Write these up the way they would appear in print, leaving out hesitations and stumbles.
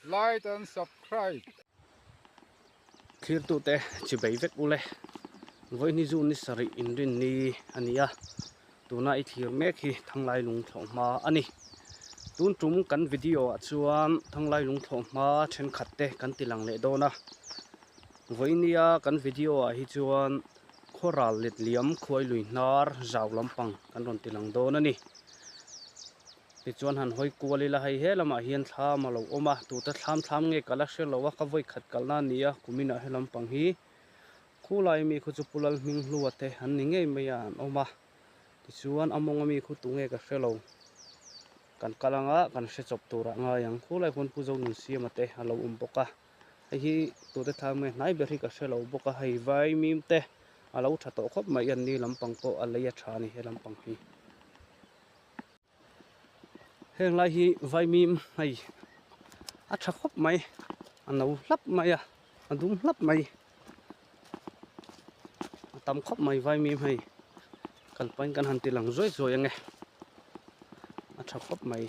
Like and subscribe. Thlirtute chi bei vek ule. Vawihni zu ni sarih inrin ni a ni a, tuna i thlir mek hi Thanglai lungthlawh hma a ni. Tun tum kan video ah chuan Thanglai lungthlawh hma thenkhat te kan ti lang leh dawn a. Vawihnia kan video ah hi chuan Khawral let liam khuai lui hnar zau lampang kan rawn ti lang dawn a ni. Tichuan han hawi kual ila hei he lamah hian thlam a lo awm a, tute thlam thlam nge ka la hre lo a, ka vawi khat kalna a ni a, kuminah he lampang hi khulai mi khu chu Pu Lalhminghlua te an ni ngei mai a an awm a, tichuan a mawnga mi khu tunge ka hre lo, kan kal anga kan hre chawp turah ngai ang, khulai khuan Pu Zonunsiama te a lo awm bawk a. Hei hi tute thlam nge hnai ber hi ka hre lo bawk a, hei vaimim te a lo tha tawh khawp mai a ni lampang pawh a lei a tha a ni he lampang hi. Heng lai hi vaimim hei a tha khawp mai a no hlap mai a a dum hlap mai a tam khawp mai vaimim hei kalpain kan han ti lang zuai zuai ange a tha khawp mai.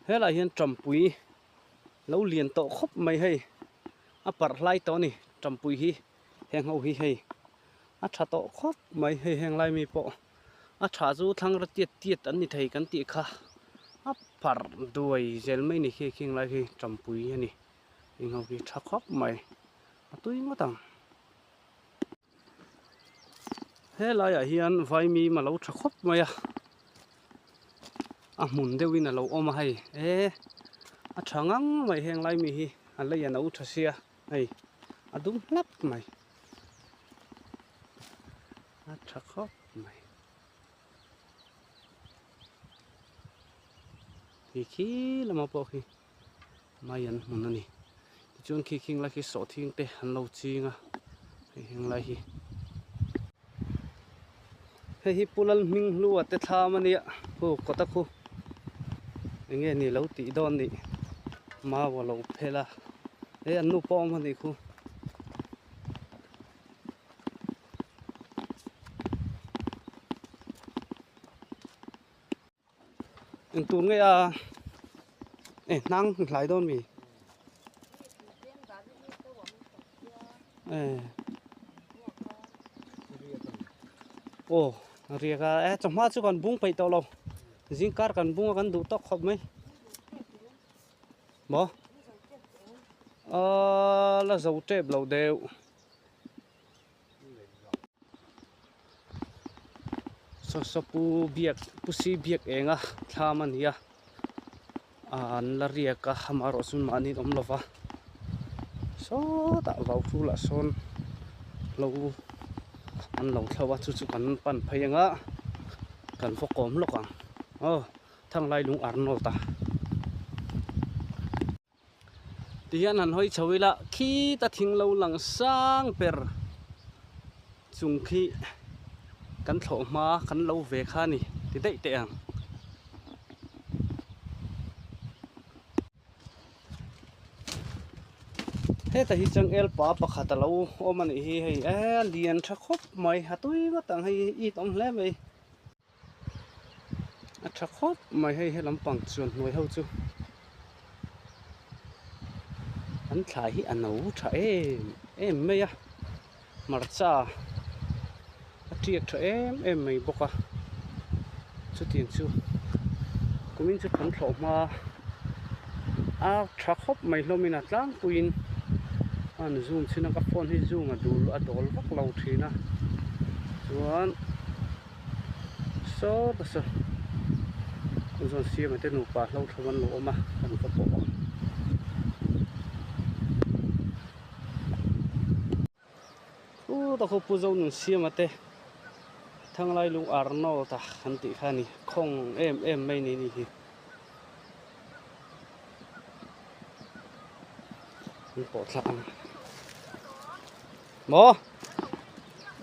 Helai hian tampui lo lian tawh khawp mai hei a parh hlai tawh a ni tampui hi heng ho hi hei a tha tawh khawp mai hei heng lai mi pawh a tha chu thlang ra tiat tiat an ni thei kan tih kha a parh duai zel mai a ni khi khing lai khi tampui a ni heng ho hi tha khawp mai a tui ngawt ang. Helaiah hian vaimim a lo tha khawp mai a a hmun deuhin a lo awm a hei e a tha ngang mai heng lai mi hi a lei a no tha sia hei a dum hlap mai a tha khawp mai khi khi lamah pawh khi. Mai an hmun a ni tichuan khi khing lai khi sawhthing te an lo ching a hei heng lai hi hei hi Pu Lalhminghlua te thlam a nia khu kawt a khu eng nge ni lo tih dawn nih mau a lo phel a hei an nu pawh a awm a nih khu. Eng tur nge a e hnang hlai dawn mi e aw riak a e chawhma chu kan bung peih tawh lo zingkar kan bung a kan duh tawk khawp mai maw aaa la zo tep lo deuh. Saw pu biak pu si biak eng a thlam a ni a ah an la riak a amaherawh chu mahni an awm lo va sawtah vau thu lah sawn lo an lo thlo a chu chu kan pan phei ang a kan va kawm lawk ang aw thanglai lung Arnold a. Tihian han hawi chho ila khita thing lo lang sang ber chung khi kan thlawh hma kan lo ve kha a ni ti daih teh ang. Heta hi changel pa pakhat a lo awm a nih hi hei e lian tha khawp mai a tui ngawt ang hei it awm hle mai. A tha khawp mai hei he lampang chuan hnuai ho chu an thlai hi a no tha em em mai a hmarcha a tiak tha em em mai bawk a chutiang chu kumin chu kan thlawh hma a tha khawp mai hlawmin a tlangpuiin a han zoom chhin a ka phone hi zoom a dul a dawl vak lo thin a chuan. Saw ta saw chu chuan siama te nupa hlo thlawm an lo awm a kan va pawh ang. Chuta khu Pu Zonun siama te Thanglai lung Arnold a kan tih kha a ni khawng em em mai ni ni hi. An pawh thlak ang. Maw?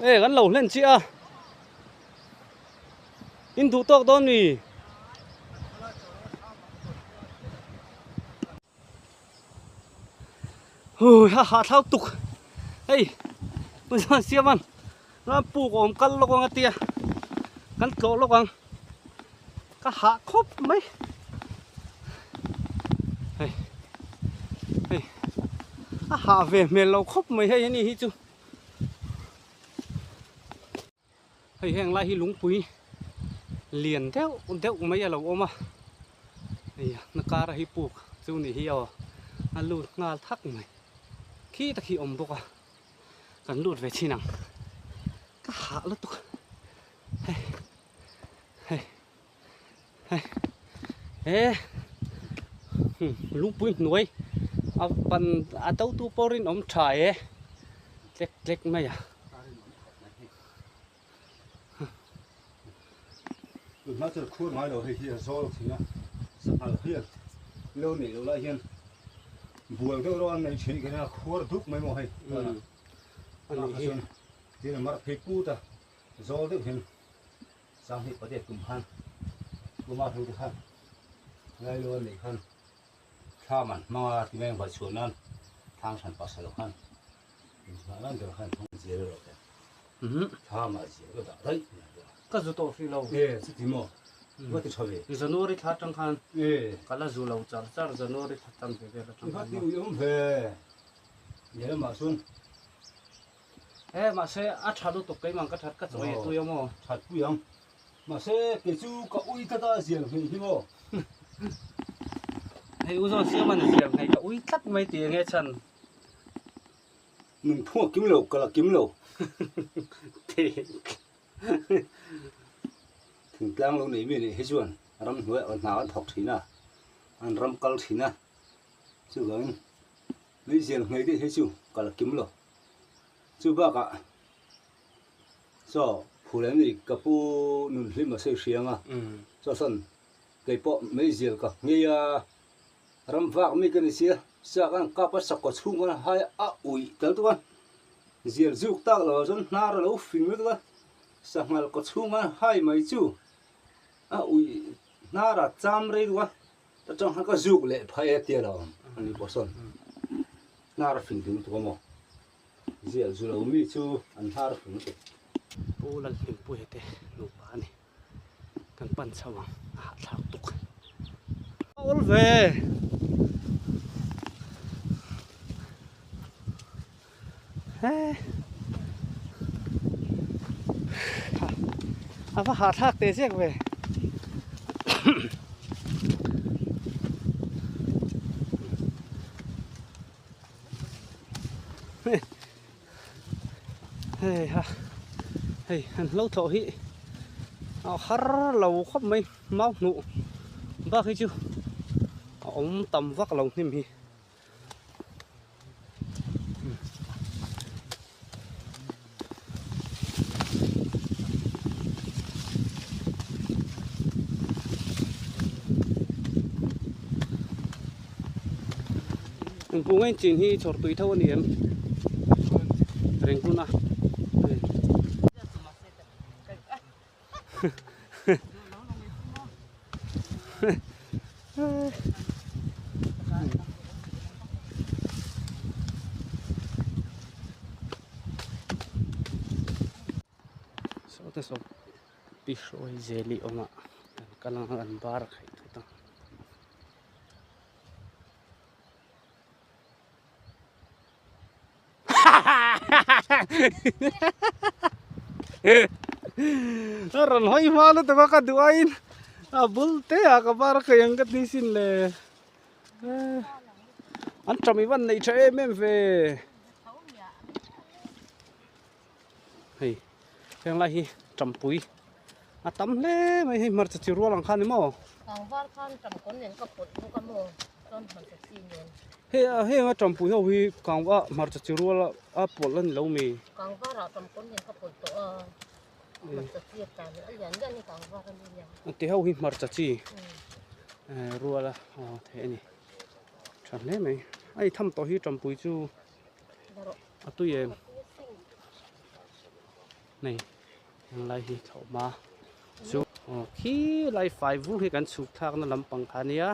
E kan lo hlen chiah a. In duh tawk dawn mi? Hui ha ha thlau tuk. Hei Pu Chuan Siaman ram puk awm kal lawk ang a tia. Kan tlawh lawk ang. Ka hah khawp mai. A hah ve hmel lo khawp mai hei ani hi chu. Hei heng lai hi lungpui lian deuh deuh mai a lo awm a, hei na kara hi puk chu ni hi aw a lut nghal thak mai khi tak hi awm bawk a kan lut ve chin ang ka hah lutuk hei hei hei he lungpui hnuai a pan a do tu pawh rinawm tha e tlek tlek mai a. Tunhma chuan khuar ngai lo hei hi a zawl thin a, sanghal hian lo neih loh lai hian bual deuh rawh an nei thin khin a khuar duk mai maw hei tunah chuan tin a mar phei put a zawl deuh hian sanghnih pariat kum khan kuma hru te khan ngai lo an neih khan thla man hmang a ti mai ang vaichhuah nan thlang hran pasal khan Ka zu tawh hrih lo. January thla atang khan ka la zu lo char char January thla tan ve vel atang khan. He mahse a tha lutuk keimah ka that ka chawi a tui a maw. Mahse kei chu ka ui tlat a zial ngei hi maw. Hei u zawn siam an zial ngei ka ui tlat mai tih enge chhan. Nungphung a kim lo, kal a kim lo. Thingtlang lo nei mi nih hi chuan ramhnuai ah hna an thawk thin a, an ram kal thin a, chuvangin meizial ngei deuh hi chu kal a kim lo. Chu bakah chaw phul em ni ka pu Nunhlim a sawi hriang a, chaw sawn kei pawh meizial ka nghei a. Ram vak mi ka ni sia, sak an kap a sakkaw chhung khan hai a uih tel tuk a, zial zuk tak lo ah chuan hnar a lo fing lutuk a, sanghal kaw chhung khan hai mai chu a uih hnar a cham rei tuk a, ta tang khan ka zuk leh phai a tia lo a ni pawh sawn hnar a fing ding tuk a maw, zial zu lo mi chu an hnar a fing lutuk. Pu Lalhlimpuia te nupa a ni. Kan pan chho ang a hahthlak tuk. Awl ve. He. A va hahthlak teh ziak ve. Hei ha hei an hlo thawh hi a har lo khawp mai mau hnuh bak hi chu a awm tam vak lo hnim hi. Engpung a inchin hi chhawr tui tho a ni em? Reng hun a. Saw te saw pi hruai zeli awmah kan kal ang a kan bar a khaih thut ang. A rawn hawi hma lutuk a ka duh aiin a bul te ah ka bar a khaih ang ka ti sin le an ṭam i van neih ṭha em em ve hei heng lai hi ṭampui a tam hle mai hei hmarcha chi rual ang kha ni maw. Hei a heng a ṭampui ho hi kang a hmarcha chi rual a pawlh a ni lo mi. Ti ho hi hmarcha chi rual a theih a ni ṭha hle mai a i tham tawh hi ṭampui chu. A tui em? Nei helai hi thlawhhma chu aw khi lai fai vur hi kan chhuk thlakna lampang kha ania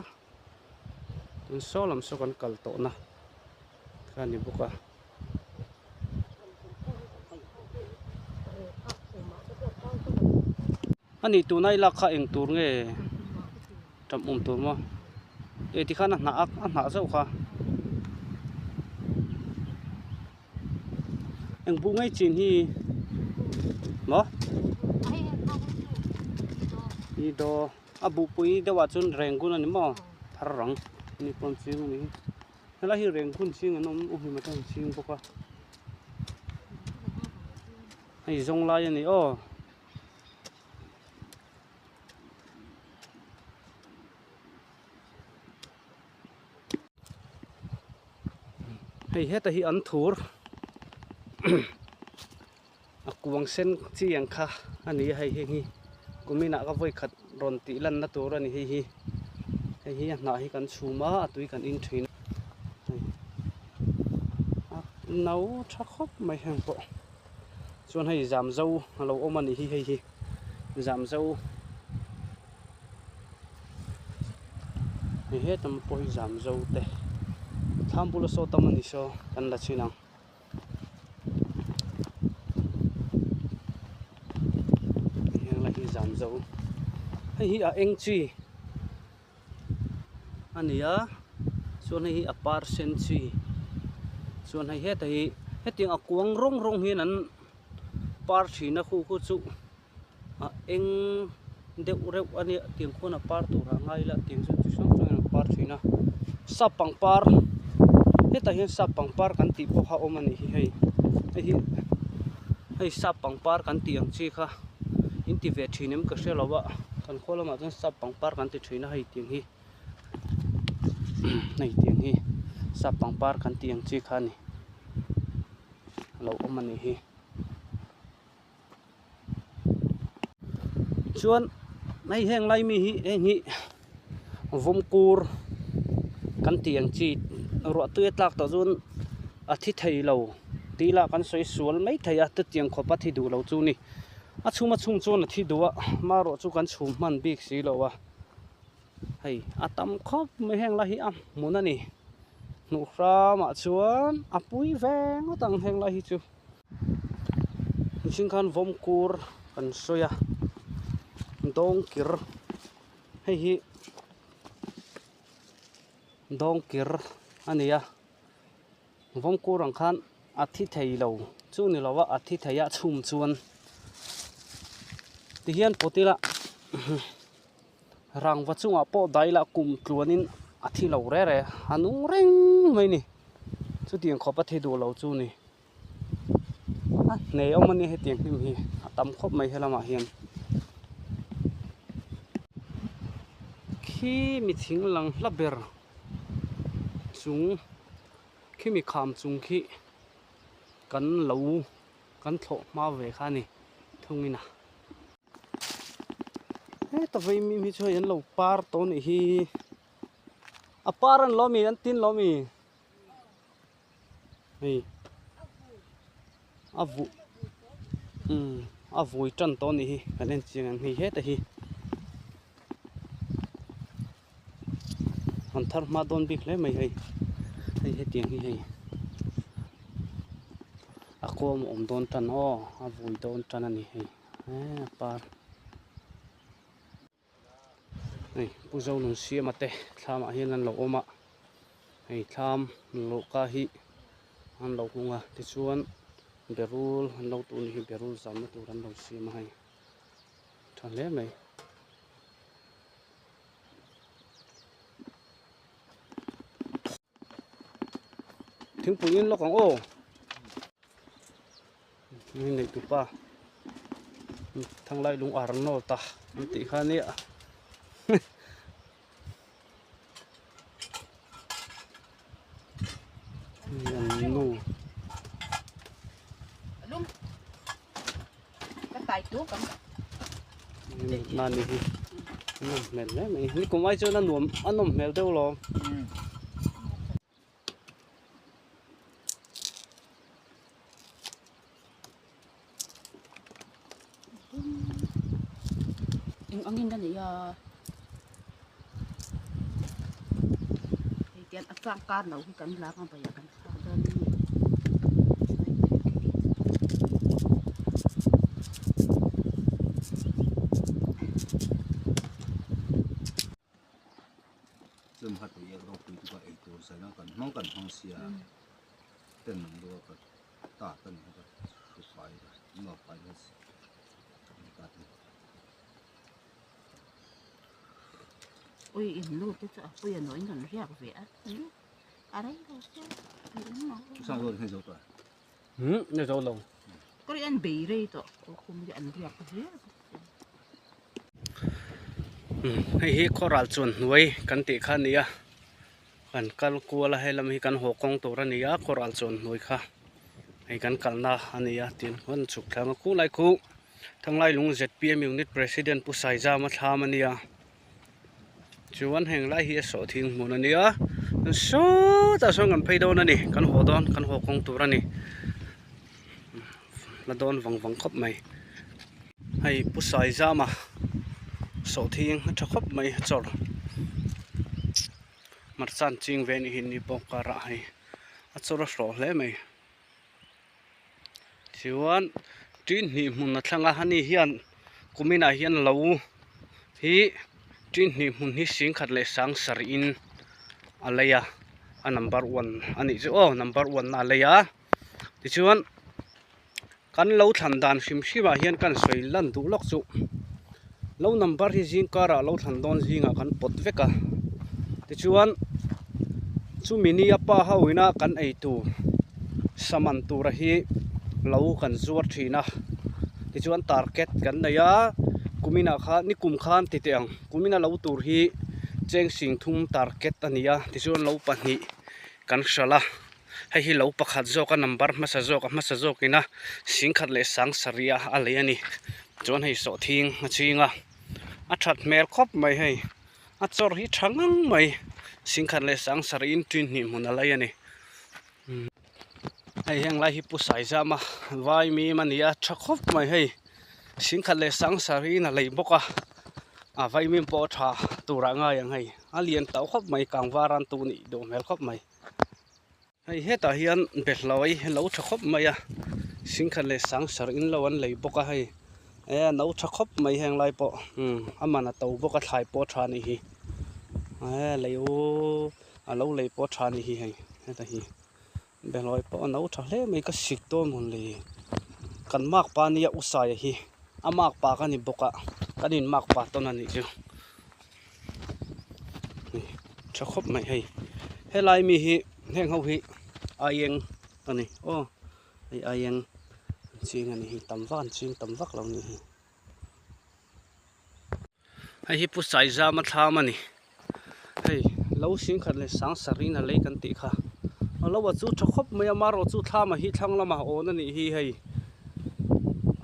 tun saw lam saw kan kal tawhna kha a ni bawk a. A nih tuna i lak kha eng tur nge ṭap awm tur maw? E tikhan a hnah a a hnah zauh kha. Eng buh ngei chin hi maw? I daw a buhpui deuhah chuan reng hun a ni maw? Thar rang ni pawn ching a ni hi. Helai hi reng hun ching an awm u hlim atang ching bawk a. Hei zawng lai a ni aw. Hei heta hi an thur a kuang sen chi ang kha a ni a hei heng hi kuminah ka vawi khat rawn tih lanna tur a ni hei hi hei hi a hnah hi kan chhum a a tui kan in thin a no tha khawp mai heng pawh chuan hei zamzo a lo awm a ni hi hei hi zamzo. Hei hetam pawh hi zam zo te thlam bula saw tam a ni saw kan la chhin ang. Heng lai hi zam zo hei hi a eng chi a ni a chuan hei hi a par sen chi chuan hei heta hi hetiang a kuang rawng rawng hian an par thin a khu khu chu. a eng deuh reuh a nia tiang khuan a par tur ah ngai ila tiang chuan chi hrang hrang in an par thin a sap pangpar hetah hian sap pangpar kan tih pawh kha a awm a nih hi hei hei hi hei sap pangpar kan tih ang chi kha in ti ve thin em ka hre lo a kan khaw lamah chuan sap pangpar kan ti thin a hei tiang hi hei tiang hi sap pangpar kan tih ang chi kha a ni a lo awm a nih hi. Chuan hei heng lai mi hi heng hi vawmkur kan tih ang chi ruah tui a tlak tawh chuan a thi thei lo tih lah kan sawi sual mai thei a chutiang khawp a thi duh lo chu a ni a chhum a chhum chuan a thi duh a amaherawh chu kan chhum hman bik si lo a hei a tam khawp mai heng lai hi a hmun a ni hnuh hramah chuan a pui ve ngawt ang heng lai hi chu. Mihring khan vawm kur kan sawi a dawngkir hei hi dawngkir a ni a vawm kur ang khan a thi thei lo chu ni lo a a thi thei a chhum chuan tihian pawt ila rangva chungah pawh dai lah kum tluanin a thi lo re re a nung reng mai a ni chutiang khawp a thi duh lo chu a ni. A hne awm a nia hetiang hnim hi a tam khawp mai helamah hian khi mi thing lang hla ber chung khi mi kham chung khi kan lo kan thlawh hma ve kha a ni thungin a heta vei mi hi chu hei an lo par tawh a nih hi a par an lo a mi an tin lo a mi. Hei a vuh umm a vui tan tawh a nih hi kan en chiang ang hei heta hi an thar hma dawn bik hle mai hei hei hetiang hi hei a kawm a awm dawn tan aw a vui dawn tan a ni hei eee a par. Hei Pu Zonunsiama te thlamah hian an lo awm a hei thlam luhka hi an lo hung a tichuan berul an lo tun hi berul zamna tur an lo siam a hei tha hle mai. Thingpui in lawk ang aw. Ni nei tupa thanglai lung Arnold a an tih kha nia an nu Mani hi a nawm hmel hle mai ni kum ai chuan a nuam a nawm hmel deuh lawm. Eng angin ka nei a hei tian a chang kar lo hi kan lak a vawiah kan thlak dawn a ni. Chum kha tui ek ropui chu ka ei tur zan a kan hmang kan hmang sia ten ang deuh a ka. Ta ta ni heta hru fai nuam fai hian ta ta ni. Ui in nu te chu a pui a nawi in rawn riak ve a a rei lo sia Sa zo ni zo ta. Hmm ni zo lo. Ka ri an bei rei tawh aw khum hi an riak zel bawk sia. Hei hi khawral chuan hnuai kan tih kha a ni a. Kan kal kual a helam hi kan haw kawng tur a ni a khawral chuan hnuai kha hei kan kalna a ni a tin kan chhuk thlang a khulai khu Thanglailung zpm unit president Pu Saizama thlam a nia chuan heng lai hi a sawh thing hmun a nia sawtah sawn kan phei dawn a ni kan haw dawn kan haw kawng tur a ni la dawn vang vang khawp mai hei Pu Saizama sawh thing a tha khawp mai a chawr hmarcha an ching ve anih hi ni pawh karah hei a chawr a hlawh hle mai. Chuan tin hnih hmun a thlang a ani hian kumin ah hian lo hi tin hnih hmun hi singkhat leh sang sarih in a lei a a number one a nih chu aw number one a lei a tichuan kan lo thlan dan hrim hrim ah hian kan sawi lan duh lawk chu lo number hi zing karah lo thlan dawn zingah kan pawt vek a tichuan chumi ni a pa ho ina kan ei tur saman tura hi lo kan zuar thin a tichuan target kan nei a kuminah khan nikum khan ti teh ang kumina lo tur hi cheng sing thum target a ni a tichuan lo pahnih kan hralh a. Hei hi lo pakhat zawk a number hmasa zawk a hmasa zawk ina singkhat leh sang sarih a a lei a ni chuan hei sawhthing a ching a a that hmel khawp mai hei a chawr hi tha ngang mai singkhat leh sang sarih in tin hnih hmun a lei a ni hei heng lai hi pu saizama vai mim a ni a tha khawp mai hei singkhat leh sang sarih in a lei bawk a a vaimim pawh a tha turah ngai ang hei a lian tauh khawp mai kangvar an tu nih duh hmel khawp mai. Hei hetah hian behlawi lo tha khawp mai a singkhat leh sang sarh in lo an lei bawk a hei e a no tha khawp mai heng lai pawh umm a man a to bawk a thlai pawh a tha anih hi e lei u a lo lei pawh a tha anih hi hei heta hi behlawi pawh a no tha hle mai ka sik dawn mawn le kan makpa nia u saia hi a makpa ka ni bawk a kan in makpa tawn anih chu. Tha khawp mai hei helai mi hi heng ho hi aieng a ni aw hei aieng an ching a ni hi tam vak an ching tam vak lo a ni hi hei hi pu saizama thlam a ni hei lo singkhat leh sang sarih a lei kan tih kha a lo a chu tha khawp mai a amaherawhchu thlam ah hi thlang lamah a awn a nih hi hei.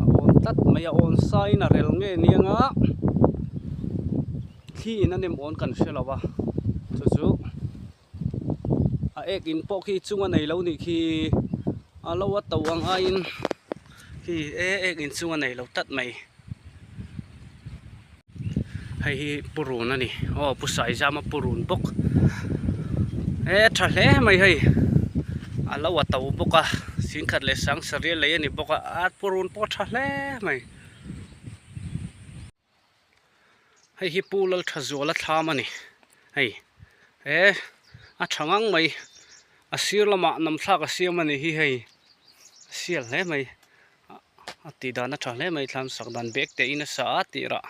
A awn tlat mai a awn saiin a rel nge aniang a thli in a nem awn kan hre lo a chu chu a ek in pawh khi chung a nei lo nih khi a lo a to ang aiin khi e ek in chung a nei lo tlat mai hei hi purun a ni aw pu saizama purun bawk e tha hle mai hei a lo a to bawk a singkhat leh sang sarih a lei a ni bawk a a purun pawh a tha hle mai hei hi pu Lalthazuala thlam a ni hei he a tha ngang mai a sir lamah namthlak a siam a ni hi hei a sial hle mai. A tih dan a tha hle mai thlam sak dan bag te in a sa a tih rah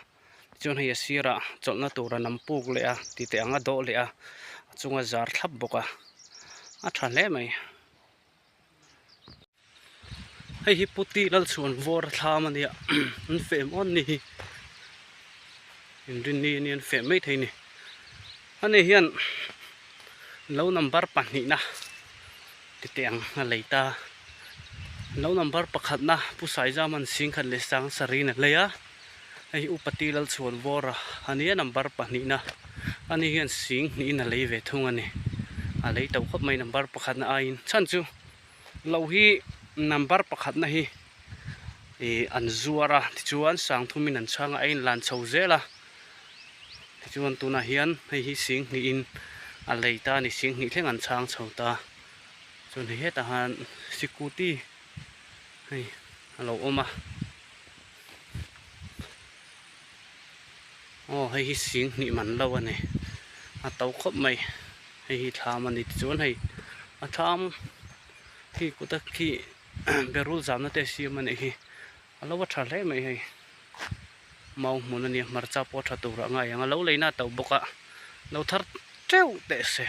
chuan hei a sirah chawlhna tur a nam puk leh a ti teh ang a dawh leh a a chunga zar thlap bawk a a tha hle mai. Hei hi puti lalchhuan vawr a thlam a nia an feh mawn ni hi inrinni a nia an feh mai thei a ni ani hian lo number pahnihna ti teh ang a lei ta. Lo number pakhatna Pu Saizaman Singkhat leh Sang Sarin a hlei a, hei hi Upa Ti Lalchhuan Vawra a nia number pahnihna ani hian sing hnihin a lei ve thung a ni. A lei to khawp mai number pakhatna aiin chhan chu lo hi number pakhatna hi ih an zuar a tichuan sang thumin an chhang a a inlan chho zel a tichuan tunah hian hei hi sing hnihin a lei ta a ni sing hnih thleng an chhang chho ta. Chuan hei hetah hian scooty hei a lo awm a aw hei hi sing hnih man lo a ni a to khawp mai hei hi thlam a ni tichuan hei a thlam khi kut a khi. Berul zamna te a siam a nih hi a lo va tha hle mai hei mau hmun a nia hmarcha pawh a tha tur ah ngai ang a lo leina a to bawk a lo thar teuh teh se.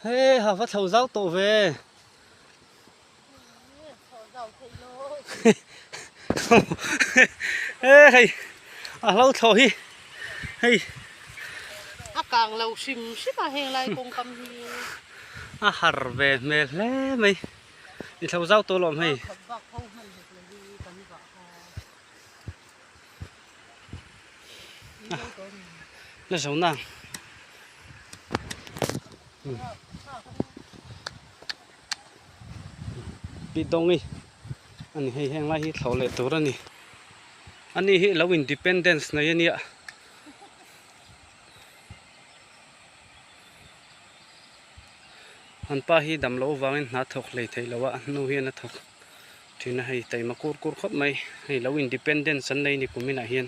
He ha va thlo zau tawh ve. He hei a hlo thlawh hi hei. A kang lo hrim hrim a heng lai kawng kam hi. A har ve hmel hle mai. I thlo zau tawh lawm hei. La zo nang. Pi Dawngi a ni hei heng lai hi thlawh leh tur a ni. Ani hi lo independence nei a nia. An pa hi dam loh avangin hna thawk hlei theih loh a, a hnu hian a thawk thin a hei taima kur kur khawp mai. Hei lo independence an nei ni kuminah hian.